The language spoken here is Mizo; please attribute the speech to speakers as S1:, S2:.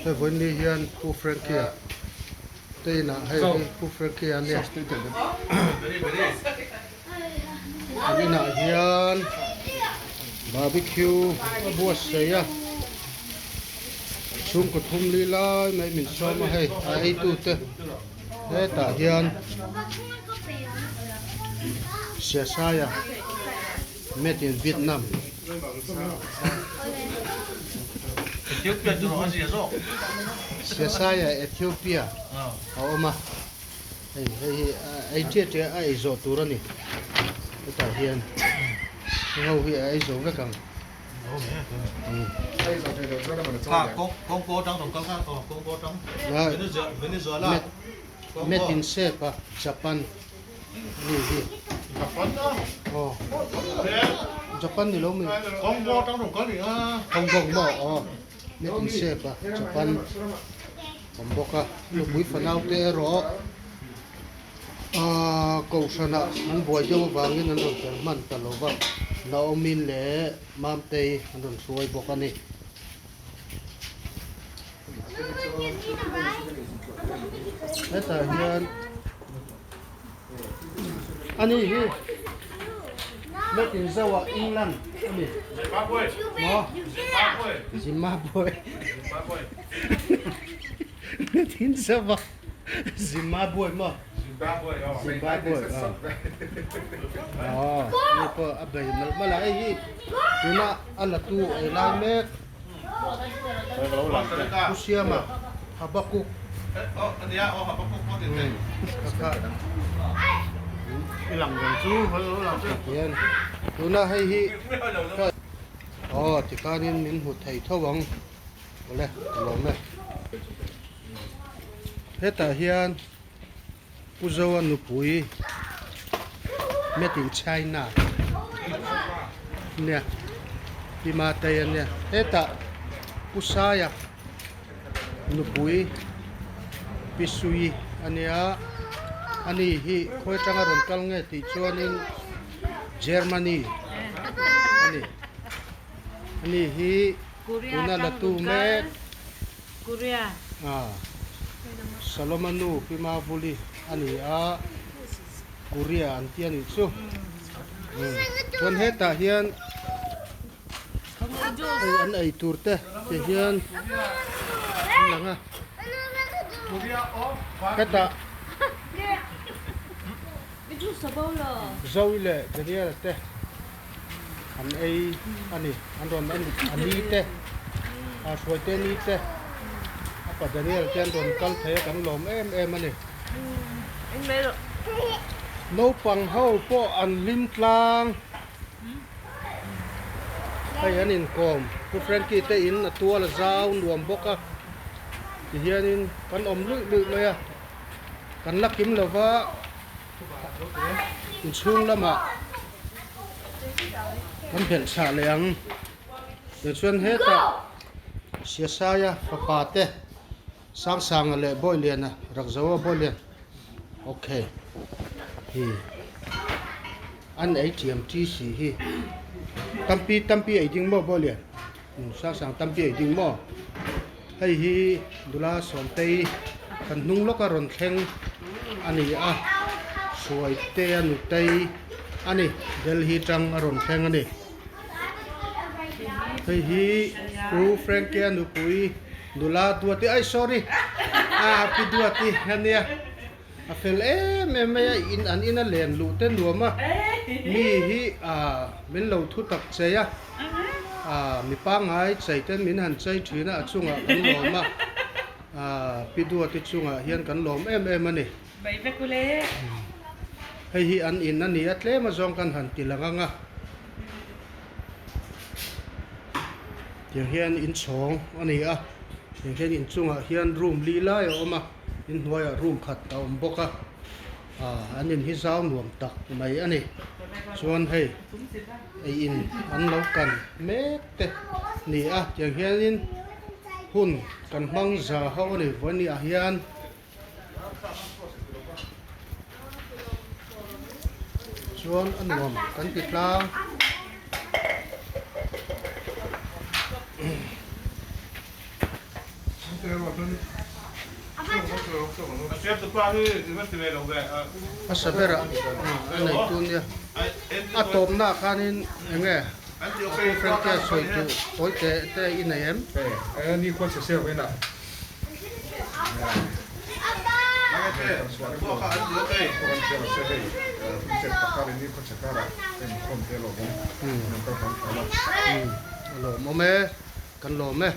S1: Hei vawiin hian Pu Frankie-a te inah hei hi Pu Frankie-a ania an inah hian barbecue a buatsaih a chhungkaw thum li lai mai min sawm a hei a eitu te hetah hian Siasaia made in Vietnam. Siasaia Ethiopia a awm a hei hei hi ei chiah chiah a ei zawh tur a ni hetah hian ho hi a ei zo vek ang. Made in Sep a Japan. Ni hi.
S2: Japan a.
S1: Aw. Japan ni lo mi.
S2: Congo tang rong kal ni a.
S1: Congo maw aw. Made in Sep a Japan awm bawk a. Nupui fanau te erawh ah kohhran ah an buai deuh avangin an rawn tel hman ta lo va. Naomi leh Mamtei an rawn hruai bawk a ni. Hetah hian ani hi made in Zoa England ani maw Zimbabwe made in Zoa Zimbabwe maw Zimbabwe aw ani pawh a bei malh malh a hei hi tuna a la tu ei lai mek. Pu Siama Habakuk tuna hei hi aw tikhanin min hmu thei tho ang awle ka lawm e hetah hian Pu Zoa nupui made in China nia Pi Matei a nia hetah Pu Saia nupui Pi Sui a nia ani hi khawi atanga rawn kal nge tih chuanin Germany a ni ani hi tuna la tu mek. Saloma nu Pi Mavuli a ni a, Korea an ti a nih chu. Chuan hetah hian hei an ei tur te ti hian an lang a. Hetah Zoe leh Daniel te an ei a ni an rawn en a ni te a hruai te ni te a pa Daniel te an rawn kal thei a kan lawm em em a ni naupang ho pawh an hlim tlang hei an inkawm Pu Frankie te in a tual a zau nuam bawk a tihianin kan awm luih luih mai a kan la kim lova. Inchhung lamah kan belh chhah leh ang. Tichuan hetah Siasaia fapa te Sangsanga leh Bawiliana Rakzoa Bawilian ok hi an ei thiam chi si hi tampi tampi ei ding maw Bawilian Sangsang tampi ei ding maw hei hi nula Sawmtei kan hnung lawka rawn thleng a ni a Hruaitea nutei a ni Delhi tang a rawn thleng a ni hei hi U Frankie-a nupui nula Duati ai sorry ah Pi Duati a nia a fel em em mai a in an ina len luh te nuam a mi hi ah min lo thu tak chei a ah mi pangngai chei ten min han chei thin a a chungah kan lawm a ah pi duati chungah hian kan lawm em em a ni hei hi an in a ni a tlem azawng kan han ti lang ang a tiang hian inchhawng a ni a tiang hian inchungah hian room li lai a awm a. Inhnuaiah room khat a awm bawk a, ah an in hi zau nuam tak mai a ni. Chuan hei ei in an lo kan mek te ni a, tiang hianin hun kan hmang za ho a ni vawiin ah hian. Chuan a nuam kan ti tlang. Hmasa berah a neitu nia a tawpna ah khanin eng nge a pu Frankie a sawi tur tawi te te i nei em? A lawmawm e, kan lawm e.